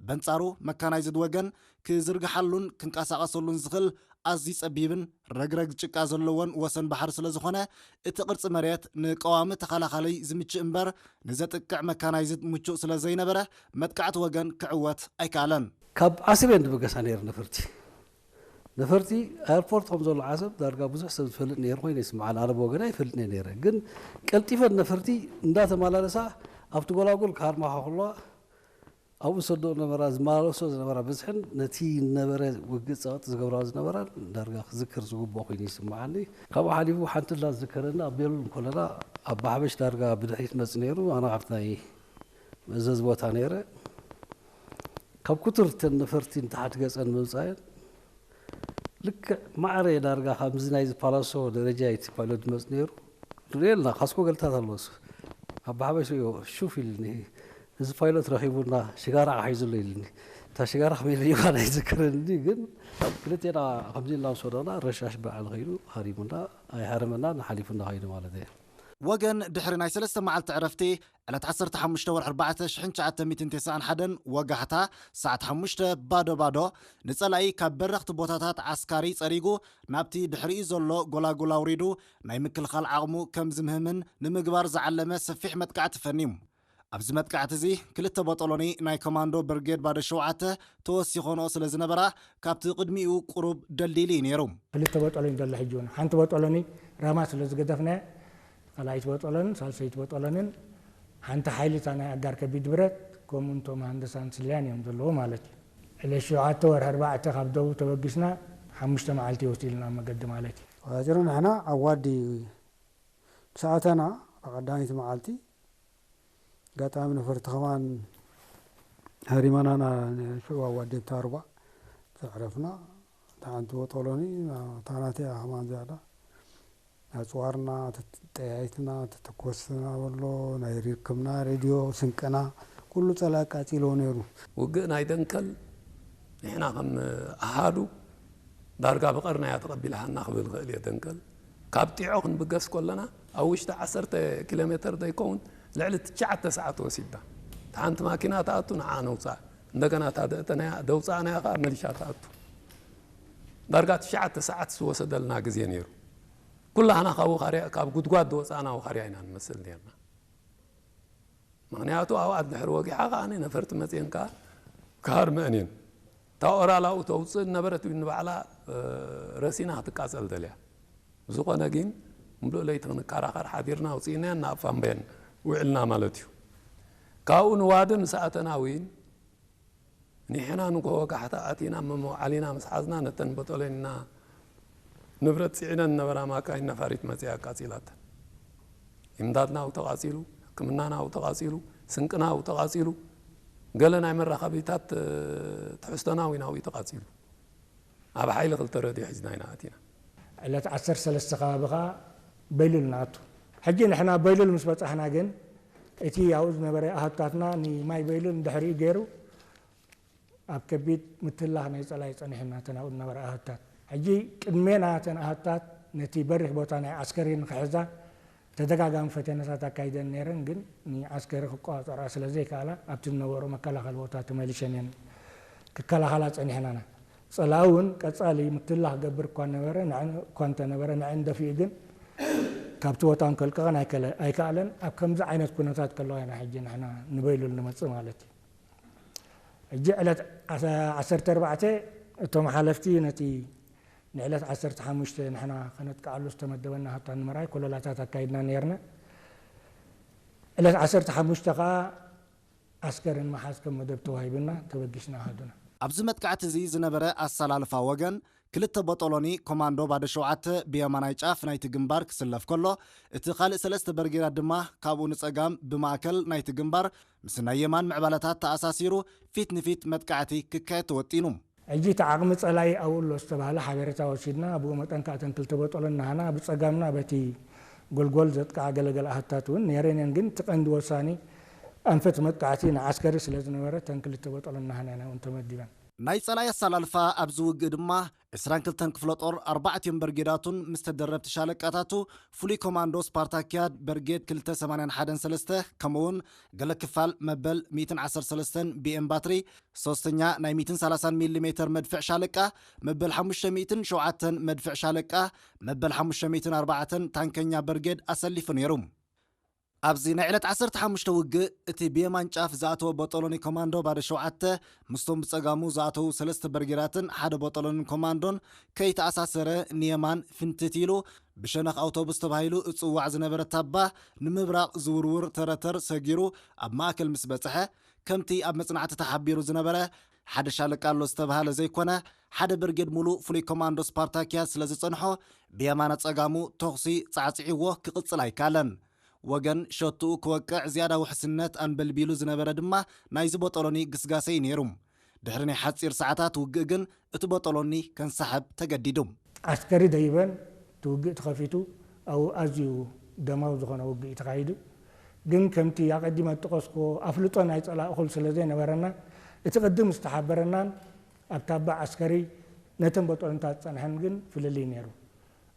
በንጻሩ መካናይዝድ ወገን ክዝርግሓሉን ክንቀሳቐሰሉን ዝኽእል ኣዝዩ ጸቢብን ረግረግ ጭቃ ዘለዎን ወሰን ባሕሪ ስለ ዝኾነ፣ እቲ ቅርጺ መሬት ንቀዋሚ ተኸላኻሊ ዝምችእ እምበር፣ ንዘጥቅዕ መካናይዝድ ምቹእ ስለ ዘይነበረ፣ መጥቃዕቲ ወገን ክዕወት ኣይከኣለን። ካብ ዓሰብ እየን ዝብገሳ ነይረን ነፈርቲ። ነፈርቲ ኣየርፖርት ከም ዘሎ ዓሰብ ዳርጋ ብዙሕ ሰብ ዝፈልጥ ነይሩ ኮይኑ ይስምዓኒ። ኣነ ብወገና ይፈልጥ እየ ነይረ። ግን ቀልጢፈን ነፈርቲ እንዳተመላለሳ ኣብቲ ጎላጉል ክሃርማ ከለዋ ኣብኡ ዝሰደኦ ነበራ፣ ዝመላለሶ ዝነበራ ብዝሕን ነቲ ዝነበረ ውግእ ጸቕጢ ዝገብራ ዝነበራን ዳርጋ ክዝክር ዝግብኦ ኮይኑ ይስምዓኒ። ካብኡ ሓሊፉ ሓንቲ ላ ዝዝከረኒ ኣብ ቤሉል እንከለና ኣባ ሓበሽ ዳርጋ ብድሕሪት መጽእ ነይሩ፣ ኣነ ኣብቲ ናይ መእዘዚ ቦታ ነይረ። ካብ ኩቱር እተን ነፈርቲ ንታሕቲ ገጸን ምምጻየን ልክዕ ማዕረ ዳርጋ ከምዚ ናይ ዝፓላሶ ደረጃ እዩ እቲ ፓይሎት ዝመጽእ ነይሩ። ንሪኦ ኣለና፣ ካስኮ ገልታት ኣለዎ እሱ። ኣባ ሓበሽ ሪኦ፣ ሹፍ ኢልኒ። እዚ ፓይሎት ረኺቡና፣ ሽጋራ ሒዙ ኣሎ ኢልኒ። እታ ሽጋራ ከመይ ኢለ እኳ ኣይዝክርን፣ ግን ክልቴና ከምዚ ኢልና ምስ ወደቕና፣ ረሻሽ በዓል ኸይዱ ሃሪሙና፣ ኣይሃረመናን፣ ሓሊፉና ኸይዱ ማለት እዩ። ወገን ድሕሪ ናይ ሰለስተ መዓልቲ ዕረፍቲ፣ ዕለት ዓሰርተ ሓሙሽተ ወርሒ ኣርባዕተ ሽሕን ትሽዓተ ሚእትን ተስዓን ሓደን ወጋሕታ፣ ሰዓት ሓሙሽተ ባዶ ባዶ፣ ንጸላኢ ካብ በረኽቲ ቦታታት ዓስካሪ ጸሪጉ፣ ናብቲ ድሕሪኡ ዘሎ ጎላጉል ኣውሪዱ፣ ናይ ምክልኻል ዓቕሙ ከም ዝምህምን ንምግባር ዝዓለመ ሰፊሕ መጥቃዕቲ ፈንዩ። ኣብዚ መጥቃዕቲ እዚ፣ ክልተ ቦጦሎኒ ናይ ኮማንዶ ብርጌድ ባዶ ሸውዓተ ተወሲኾንኦ ስለ ዝነበራ፣ ካብቲ ቅድሚኡ ቁሩብ ደልዲሉ እዩ ነይሩ። ክልተ ቦጦሎኒ ዘሎ ሕጂ እውን። ሓንቲ ቦጦሎኒ ራማ ስለ ዝገደፍናያ፣ ካልኣይቲ ቦጦሎንን ሳልሰይቲ ቦጦሎንን ሓንቲ ሓይሊ እታ ናይ ኣጋር ከቢድ ብረት፣ ከምኡ እቶም ሃንደሳን ስልያን እዮም ዘለዉ ማለት እዩ። ዕለት ሸውዓተ ወርሒ ኣርባዕተ ካብ ደቡብ ተበጊስና ሓሙሽተ መዓልቲ እዩ ወሲድልና ኣብ መገዲ ማለት እዩ። ባጭሩ ንሕና ኣብ ዋዲ ምስ ኣተና ብቐዳመይቲ መዓልቲ ኣጋጣሚ ነፈርቲ ከማን ሃሪመናና፣ ንሽዑ ኣብ ዋዲ ብታርባ ዘዕረፍና። እታ ሓንቲ ቦጦሎኒ እታ ናተይ እያ ከማን ዝያዳ። ኣጽዋርና ተጠያይትና፣ ተተኮስና በሎ፣ ናይ ርክብና ሬድዮ፣ ስንቅና፣ ኩሉ ጸላኢ ኣቃጺልዎ ነይሩ። ውግእ ናይ ደንከል ንሕና ከም ኣሃዱ ዳርጋ ብቐርና እያ ተቐቢላሃና ክብል ክእል እየ። ደንከል ካብ ጢዖ ክንብገስ ከለና ኣብ ውሽጢ ዓሰርተ ኪሎ ሜተር ዘይከውን ልዕሊ ትሽዓተ ሰዓት ወሲዳ። እታ ሓንቲ ማኪና ትኣቱ፣ ንዓ ነውፅኣ፣ እንደገና እታ ደእተናያ ደውፃእናያ ከዓ መሊሻ ትኣቱ። ዳርጋ ትሽዓተ ሰዓት ዝወሰደልና ግዜ ነይሩ። ኩላህና ካብ ውኻርያ፣ ካብ ጉድጓድ ዝወፃእና ውኻርያ ኢና ንመስል ነርና። ምኽንያቱ ኣብኣ ድሕሪ ወጊሓ ከኣ ነፈርቲ መፅየን ከኣ ክሃርመአን እየን። እታ ኦራል ኣብኡ ተውፅእ ዝነበረት እውን ንባዕላ፣ እ፣ ረሲና ክትቃፀል ደልያ። ብዝኾነ ግን ምሉእ ለይቲ ክንከራኸር ሓዲርና፣ ኣውፂእናየን ናብ ፋምበየን ውዕልና ማለት እዩ። ካብኡ ንዋዲ ምስ ኣተና እውን ንሕና ንግሆ ወጋሕታ ኣቲና መመውዓሊና ምስ ሓዝና፣ ነተን በጦሎኒና ንብረት ጽዒነን ዝነበራ ማካይን ነፋሪት መጺኣ ኣቃጺላተን። ኢምዳድና ኣብኡ ተቓጺሉ፣ ሕክምናና ኣብኡ ተቓጺሉ፣ ስንቅና ኣብኡ ተቓጺሉ፣ ገለ ናይ መራኸቢታት ትሕዝቶና እውን ኣብኡ ተቓጺሉ። ኣብ ሓይሊ ክልተ ረድዮ ሒዝና ኢና ኣቲና። ዕለት ዓሰርተ ሰለስተ ከባቢ ኸዓ በይሉል ንኣቱ። ሕጂ ንሕና በይሉል ምስ በጻሕና ግን እቲ ኣብኡ ዝነበረ ኣሃዱታትና ንማይ በይሉል ንድሕሪኡ ገይሩ ኣብ ከቢድ ምትላኽ ናይ ጸላኢ ጸኒሑና እተን ኣብኡ ዝነበራ ኣሃዱታት። ሕጂ ቅድሜና እተን ኣሃዱታት ነቲ በሪኽ ቦታ ናይ ዓስከሪ ንኽሕዛ ተደጋጋሚ ፈተነታት ኣካይደን ነይረን፣ ግን ንዓስከሪ ክቆጻጸራ ስለ ዘይከኣላ ኣብቲ ዝነበሩ መከላኸሊ ቦታ ተመሊሸን እየን ክከላኸላ ጸኒሐናና። ጸላኢ እውን ቀጻሊ ምትላኽ ክገብር እኳ ነበረ፣ ንዐን እኳ እንተነበረ ንዐን ደፊኡ ግን ካብቲ ቦታ እውን ከልቅቐን ኣይከለ-፣ ኣይከኣለን። ኣብ ከምዚ ዓይነት ኩነታት ከለዋ ኢና ሕጂ ንሕና ንበይሉል ንመጽእ ማለት እዩ። ሕጂ ዕለት ዓሰርተ ኣርባዕተ እቶም ሓለፍቲ ነቲ ንዕለት ዓሰርተ ሓሙሽተ ንሕና ከነጥቅዓሉ ዝተመደበና ሃብታት ንምርኣይ ኮለላታት ኣካይድና ነይርና። ዕለት ዓሰርተ ሓሙሽተ ከኣ ዓስከርን መሓዝ ከም መደብ ተዋሂቡና ተበጊስና ኣሃዱና። ኣብዚ መጥቃዕቲ እዚ ዝነበረ ኣሰላልፋ ወገን ክልተ ቦጦሎኒ ኮማንዶ ባዶ ሸውዓተ ብየማናይ ጫፍ ናይቲ ግንባር ክስለፍ ከሎ፣ እቲ ካልእ ሰለስተ በርጌዳት ድማ ካብኡ ንጸጋም ብማእከል ናይቲ ግንባር ምስ ናይ የማን ምዕባለታት ተኣሳሲሩ ፊት ንፊት መጥቃዕቲ ክካየድ ተወጢኑ። ሕጂ እቲ ዓቕሚ ጸላኢ ኣብኡ ኣሎ ዝተባህለ ሓበሬታ ወሲድና፣ ብኡ መጠን ከኣ እተን ክልተ ቦጦሎኒ ናህና ብጸጋምና በቲ ጎልጎል ዘጥቅዓ ገለገለ ኣሃታት እውን ነይረን እየን። ግን እቲ ቀንዲ ወሳኒ ኣንፈት መጥቃዕቲ ንዓስከሪ ስለ ዝነበረ እተን ክልተ ቦጦሎኒ ናህና እውን ተመዲበን። ናይ ጸላኢ ኣሰላልፋ ኣብዚ ውግእ ድማ ዕስራን ክልተን ክፍለ ጦር ኣርባዕቲኦም በርጌዳቱን ምስ ተደረብቲ ሻለቃታቱ ፍሉይ ኮማንዶ ስፓርታኪያድ በርጌድ ክልተ ሰማንያን ሓደን ሰለስተ ከምኡውን ገለ ክፋል መበል ሚእትን ዓሰርተ ሰለስተን ቢኤም ባትሪ ሶስተኛ ናይ ሚእትን ሰላሳን ሚሊ ሜተር መድፍዕ ሻለቃ መበል ሓሙሽተ ሚእትን ሸውዓተን መድፍዕ ሻለቃ መበል ሓሙሽተ ሚእትን ኣርባዕተን ታንከኛ በርጌድ ኣሰሊፉ ነይሩ። ኣብዚ ናይ ዕለት ዓሰርተ ሓሙሽተ ውግእ፣ እቲ ብየማን ጫፍ ዝኣተወ ቦጦሎኒ ኮማንዶ ባዶ ሸውዓተ ምስቶም ብጸጋሙ ዝኣተዉ ሰለስተ በርጌዳትን ሓደ ቦጦሎኒ ኮማንዶን ከይተኣሳሰረ ንየማን ፍንትት ኢሉ፣ ብሸነኽ ኣውቶቡስ ተባሂሉ እጽዋዕ ዝነበረ ታባ ንምብራቕ ዝውርውር ተረተር ሰጊሩ ኣብ ማእከል ምስ በጽሐ፣ ከምቲ ኣብ መጽናዕቲ ተሓቢሩ ዝነበረ፣ ሓደ ሻለቃ ኣሎ ዝተባህለ ዘይኮነ፣ ሓደ ብርጌድ ሙሉእ ፍሉይ ኮማንዶ ስፓርታኪያስ ስለ ዝጸንሖ፣ ብየማነ ጸጋሙ ተኹሲ ጻዕጺዕዎ ክቕጽል ኣይከኣለን። ወገን ሸትኡ ክወቅዕ ዝያዳ ውሕስነት ኣንበልቢሉ ዝነበረ ድማ ናይዚ ቦጦሎኒ ግስጋሰ እዩ ነይሩ። ድሕሪ ናይ ሓጺር ሰዓታት ውግእ ግን እቲ ቦጦሎኒ ከንሳሕብ ተገዲዱ። ዓስከሪ ደይበን እቲ ውግእ ተኸፊቱ ኣብኡ ኣዝዩ ደማዊ ዝኾነ ውግእ እዩ ተኻይዱ። ግን ከምቲ ኣቐዲመ ዝጠቐስኩዎ ኣፍልጦ ናይ ጸላኢ እኹል ስለ ዘይነበረና እቲ ቅድም ዝተሓበረናን ኣብ ታባ ዓስከሪ ነተን ቦጦሎንታት ዝጸንሐን ግን ፍልልይ ነይሩ።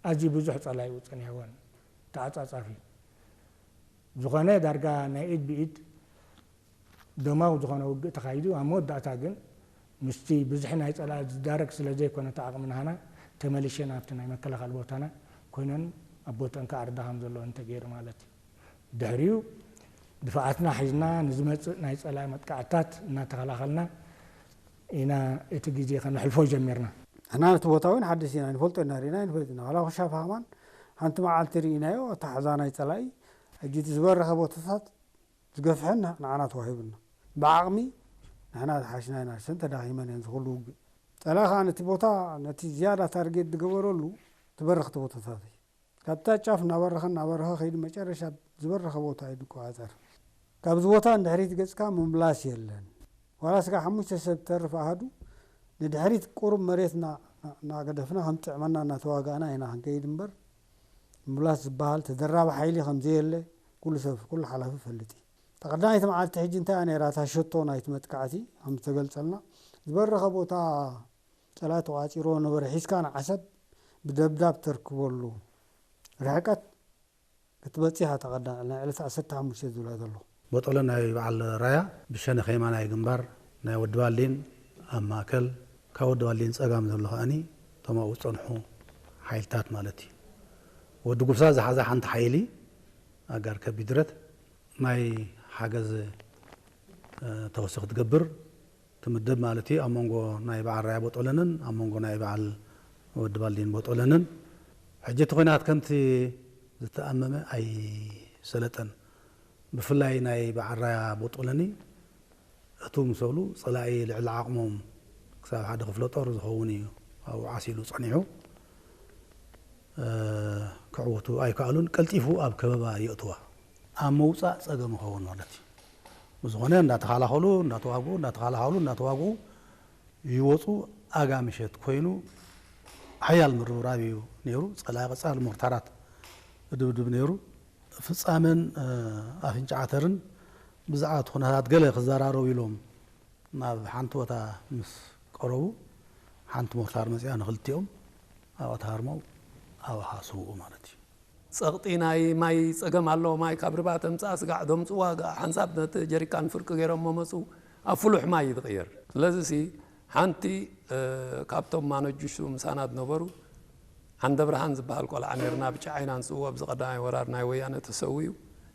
ኣዝዩ ብዙሕ ጸላኢ እዩ ጸኒሕወን። ተዓጻጻፊ ዝኾነ ዳርጋ ናይ ኢድ ብኢድ ደማዊ ዝኾነ ውግእ ተኻይዱ። ኣብ መወዳእታ ግን ምስቲ ብዝሒ ናይ ጸላኢ ዝዳረግ ስለ ዘይኮነ እቲ ዓቕሚ ናህና ተመሊሸ ናብቲ ናይ መከላኸሊ ቦታና ኮይነን ኣብ ቦትአን ክኣርዳ ከም ዘለወን ተገይሩ ማለት እዩ። ድሕሪኡ ድፍዓትና ሒዝና ንዝመጽእ ናይ ጸላኢ መጥቃዕትታት እናተኸላኸልና ኢና እቲ ግዜ ከነሕልፎ ጀሚርና። ንሕና ነቲ ቦታ እውን ሓደስቲ ኢና፣ ንፈልጦ ኢና፣ ርኢና ኣይንፈልጥ ኢና። ዋላ ኩሻ ፋህማን ሓንቲ መዓልቲ ርኢናዮ፣ ኣተሓሕዛ ናይ ጸላኢ፣ ሕጂ እቲ ዝበረኸ ቦታታት ዝገፍሐን ንዓና ተዋሂቡና። ብዓቕሚ ንሕና ዝሓሽና ኢና፣ እሰን ተዳኺመን እየን ዝኹሉ ውግእ። ጸላኢ ከኣ ነቲ ቦታ፣ ነቲ ዝያዳ ታርጌት ዝገበረሉ ዝበረኽቲ ቦታታት እዩ። ካብታ ጫፍ እናበረኸ እናበረኸ ከይዱ መጨረሻ ዝበረኸ ቦታ እዩ ዝቆጻጸር። ካብዚ ቦታ ንድሕሪት ገጽካ ምምላስ የለን። ዋላ ስጋ ሓሙሽተ ሰብ ተርፍ ኣሃዱ ንድሕሪት ቁሩብ መሬት እና-፣ እናገደፍና ከም ጥዕመና እናተዋጋእና ኢና ክንከይድ እምበር ምምላስ ዝበሃል ተደራቢ ሓይሊ ከም ዘየለ ኩሉ ሰብ፣ ኩሉ ሓላፊ ይፈልጥ እዩ። እታ ቀዳመይቲ መዓልቲ ሕጂ እንታይ እያ ነይራ እታ ሸቶ ናይቲ መጥቃዕቲ ከም ዝተገልጸልና ዝበረኸ ቦታ ጸላኢ ተቋጺርዎ ነበረ። ሒዝካ ንዓሰብ ብደብዳብ ተርክበሉ ርሕቀት ክትበጽሕ እያ እታ ቀዳም ናይ ዕለት ዓሰርተ ሓሙሽተ ዝብላ ዘለኹ። ቦጦሎኒ ናይ በዓል ራያ ብሸነኽ የማናይ ግንባር ናይ ወዲ ባልዲን ኣብ ማእከል፣ ካብ ወዲ ባልዲን ጸጋም ዘሎ ከኣኒ እቶም ኣብኡ ዝጸንሑ ሓይልታት ማለት እዩ። ወዲ ጉብሳ ዝሓዛ ሓንቲ ሓይሊ ኣጋር ከቢድ ብረት ናይ ሓገዝ፣ እ፣ ተኹሲ ክትገብር ትምደብ ማለት እዩ። ኣብ መንጎ ናይ በዓል ራያ ቦጦለንን ኣብ መንጎ ናይ በዓል ወዲ ባልዲን ቦጦለንን። ሕጂ እቲ ኲናት ከምቲ ዝተኣመመ ኣይሰለጠን። ብፍላይ ናይ በዓል ራያ ቦጦለኒ እቱ ምስ በሉ ጸላኢ ልዕሊ ዓቕሞም ክሳብ ሓደ ክፍለ ጦር ዝኸውን እዩ ኣብኡ ዓሲሉ ጸኒሑ። እ፣ ክዕወቱ ኣይከኣሉን። ቀልጢፉ ኣብ ከበባ የእትዋ። ኣብ ምውፃእ ፀገም ይኸውን ማለት እዩ። ብዝኾነ እንዳተኻላኸሉ እንዳተዋግኡ እንዳተኻላኸሉ እንዳተዋግኡ ይወፁ። ኣጋ ምሸት ኮይኑ ሓያል ምርብራብ እዩ ነይሩ። ፀላኢ ቀፃሊ ሞርታራት ድብድብ ነይሩ። ፍፃመን ኣፍንጫ ዓተርን ብዛዕባ እቲ ኩነታት ገለ ክዘራረቡ ኢሎም ናብ ሓንቲ ቦታ ምስ ቀረቡ ሓንቲ ሞርታር መፂኣ ንክልቲኦም ኣብኣ ተሃርሞም ኣብኣ ስውኡ ማለት እዩ። ጸቕጢ ናይ ማይ ጸገም ኣሎ። ማይ ካብ ርባ ተምጽኣ፣ ስጋዕ ዶምጽዋ፣ ሓንሳብ ነቲ ጀሪካን ፍርቂ ገይሮሞ መጹ። ኣብ ፍሉሕ ማይ እዩ ዝቕየር። ስለዚ ሲ ሓንቲ ካብቶም ማነጁሱ ምሳና ዝነበሩ ዓንደ ብርሃን ዝበሃል ቆልዓ ነርና፣ ብጫ ዓይና ንጽውዖ፣ ኣብዚ ቀዳማይ ወራር ናይ ወያነ ተሰዊኡ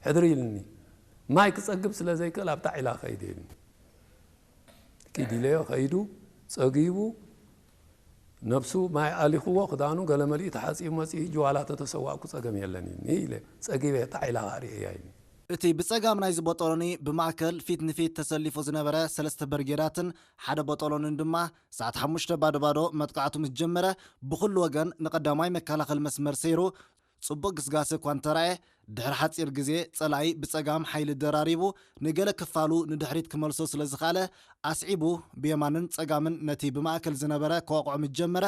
ሕድሪ ኢልኒ። ማይ ክጸግብ ስለ ዘይክእል ኣብታ ዒላ ከይደ ኢልኒ። ኪድ ኢለዮ ከይዱ ጸጊቡ ነብሱ ማይ ኣሊኽዎ ክዳኑ ገለ መሊኡ ተሓጺቡ መጺኡ ሕጂ ዋላ ተተሰዋእኩ ጸገም የለን ኢልኒ ኢለ ጸጊበ እታ ዒላ ርእየያ ኢልኒ። እቲ ብጸጋም ናይዚ ቦጦሎኒ ብማእከል ፊት ንፊት ተሰሊፉ ዝነበረ ሰለስተ በርጌዳትን ሓደ ቦጦሎንን ድማ ሰዓት ሓሙሽተ ባዶ ባዶ መጥቃዕቱ ምስ ጀመረ ብኹሉ ወገን ንቐዳማይ መከላኸል መስመር ሰይሩ ጽቡቕ ግስጋሰ እኳ እንተራእየ፣ ድሕሪ ሓጺር ግዜ ጸላኢ ብጸጋም ሓይሊ ደራሪቡ ንገለ ክፋሉ ንድሕሪት ክመልሶ ስለ ዝኸኣለ፣ ኣስዒቡ ብየማንን ጸጋምን ነቲ ብማእከል ዝነበረ ክወቕዖ ምስ ጀመረ፣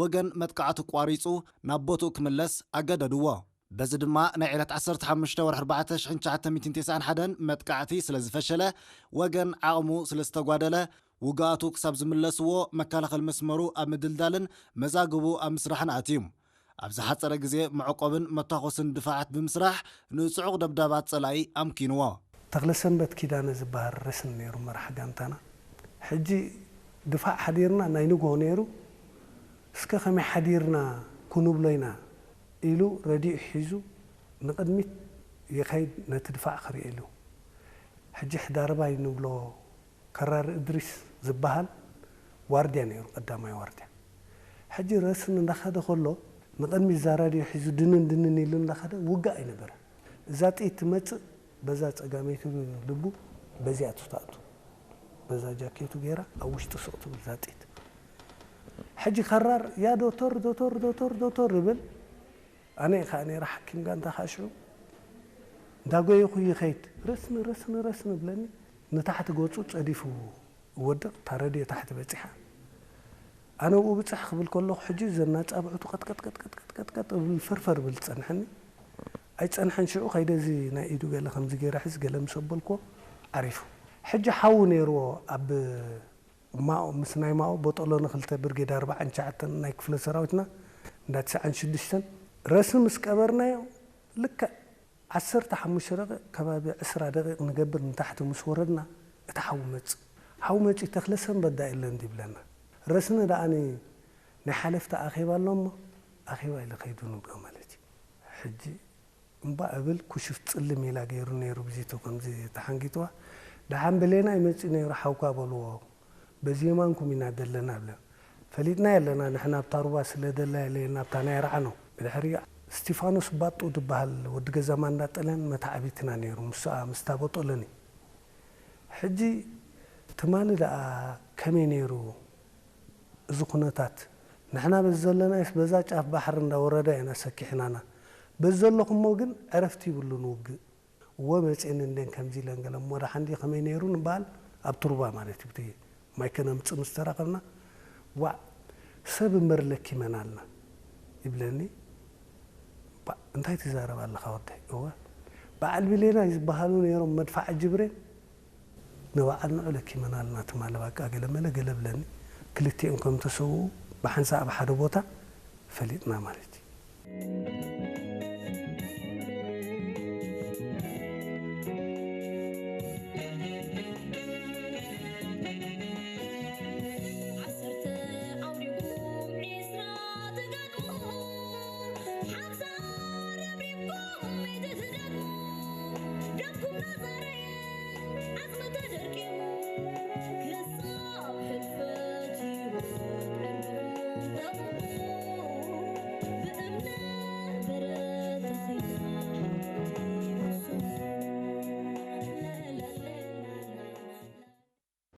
ወገን መጥቃዕቱ ኣቋሪጹ ናብ ቦትኡ ክምለስ ኣገደድዎ። በዚ ድማ ናይ ዕለት ዓሰርተ ሓሙሽተ ወርሒ ኣርባዕተ ሽሕን ትሽዓተ ሚእትን ተስዓን ሓደን መጥቃዕቲ ስለ ዝፈሸለ፣ ወገን ዓቕሙ ስለ ዝተጓደለ፣ ውግኣቱ ክሳብ ዝምለስዎ መከላኸሊ መስመሩ ኣብ ምድልዳልን መዛግቡ ኣብ ምስራሕን ኣትዩ። ኣብ ዝሓጸረ ግዜ መዕቆብን መታኾስን ድፋዓት ብምስራሕ ንጽዑቕ ደብዳባት ጸላኢ ኣምኪንዎ። ተኽለሰንበት ኪዳነ ዝበሃል ረስን ነይሩ መራሕ ጋንታና። ሕጂ ድፋዕ ሓዲርና ናይ ንግሆ ነይሩ። እስከ ከመይ ሓዲርና ክንብሎ ኢና ኢሉ ረዲኡ ሒዙ ንቕድሚት ይኸይድ ነቲ ድፋዕ ክርኢ ኢሉ። ሕጂ ሕዳርባይ ንብሎ ከራር እድሪስ ዝበሃል ዋርድያ ነይሩ፣ ቀዳማይ ዋርድያ። ሕጂ ረስን እንዳኸደ ከሎ ንቕድሚት እዛ ራድዮ ሒዙ ድንን ድንን ኢሉ እንዳኸደ ውግእ ኣይነበረ። እዛ ጥይት ትመጽእ በዛ ጸጋመይቲ ልቡ በዚኣ ትኣቱ። በዛ ጃኬቱ ገይራ ኣብ ውሽጢ ሱቕ ትብል እዛ ጥይት። ሕጂ ከራር ያ ዶቶር ዶቶር ዶቶር ዶቶር ይብል። ኣነ ከዓ ነይረ ሓኪም ጋንታ ከዓ ሽዑ እንዳጎየኹ ይኸይድ። ረስኒ ረስኒ ረስኒ ብለኒ ንታሕቲ ገጹ ጸዲፉ ወድቕ። እታ ረድዮ ታሕቲ በጺሓ። ኣነ ብኡ ብጽሕ ክብል ከለኹ ሕጂ ዘና ጻብዕቱ ቀጥቀጥቀጥቀጥቀጥቀጥቀጥ ብል ፈርፈር ብል ጸንሐኒ። ኣይጸንሐን ሽዑ ከይደ እዚ ናይ ኢዱ ገለ ከምዚ ገይረ ሕዚ ገለ ምስ ኣበልክዎ ዓሪፉ። ሕጂ ሓዉ ነይርዎ ኣብ ማኦ ምስ ናይ ማኦ ቦጦሎኒ ክልተ ብርጌድ ኣርባዓን ትሽዓተን ናይ ክፍለ ሰራዊትና እንዳ ትስዓን ሽዱሽተን ረስኒ ምስ ቀበርናዮ ልክዕ ዓሰርተ ሓሙሽተ ደቂቕ ከባቢ ዕስራ ደቂቕ ንገብር ንታሕቲ ምስ ወረድና እቲ ሓዊ መጽእ። ሓዊ መጺኡ ተኽለ ሰንበት ዳ የለን ድዩ ይብለና። ረስኒ ደኣኒ ናይ ሓለፍቲ ኣኼባ ኣሎ እሞ ኣኼባ ኢለ ከይዱ ንብሎ ማለት እዩ። ሕጂ እምባ እብል ኩሽፍ ጽልም ኢላ ገይሩ ነይሩ ብዚቱ ከምዚ ተሓንጊጥዋ። ደሓን ብሌናይ መጺኡ ነይሩ ሓውካ በልዎ። በዚ የማንኩም ኢና ዘለና ብለ። ፈሊጥና የለና ንሕና ኣብታ ሩባ ስለ ደላ የለ ናብታ ናይ ራዕኖ። ብድሕሪ እስቲፋኖስ ባጡ ዝበሃል ወዲ ገዛ ማንዳ ጥለን መታዕቢትና ነይሩ ምስኣ ምስታ ቦጦለኒ። ሕጂ ትማሊ ደኣ ከመይ ነይሩ እዚ ኩነታት? ንሕና በዚ ዘለናዮስ በዛ ጫፍ ባሕሪ እንዳወረዳ ኢና ሰኪሕናና። በዚ ዘለኹሞ ግን ዕረፍቲ ይብሉን ውግእ። እወ መፅኤን እንዴን ከምዚ ኢለን ገለ እሞ ደሓን ድዩ ከመይ ነይሩ ንበሃል ኣብቲ ሩባ ማለት እዩ። ብቲ ማይ ከነምፅእ ምስ ተራኸብና ዋዕ ሰብ እምበር ለኪመና ኣልና ይብለኒ። ባ እንታይ ትዛረብ ኣለኻ ወደይ? እወ በዓል ብሌናይ ዝበሃሉ ነይሮም መድፋዕ ጅብሬን ንበዓል ንዑ ለኪመና ኣልና ትማሊ ባቃ ገለ መለ ገለ ብለኒ። ክልቲኦም ከም ተሰውኡ ብሓንሳእ ኣብ ሓደ ቦታ ፈሊጥና ማለት እዩ።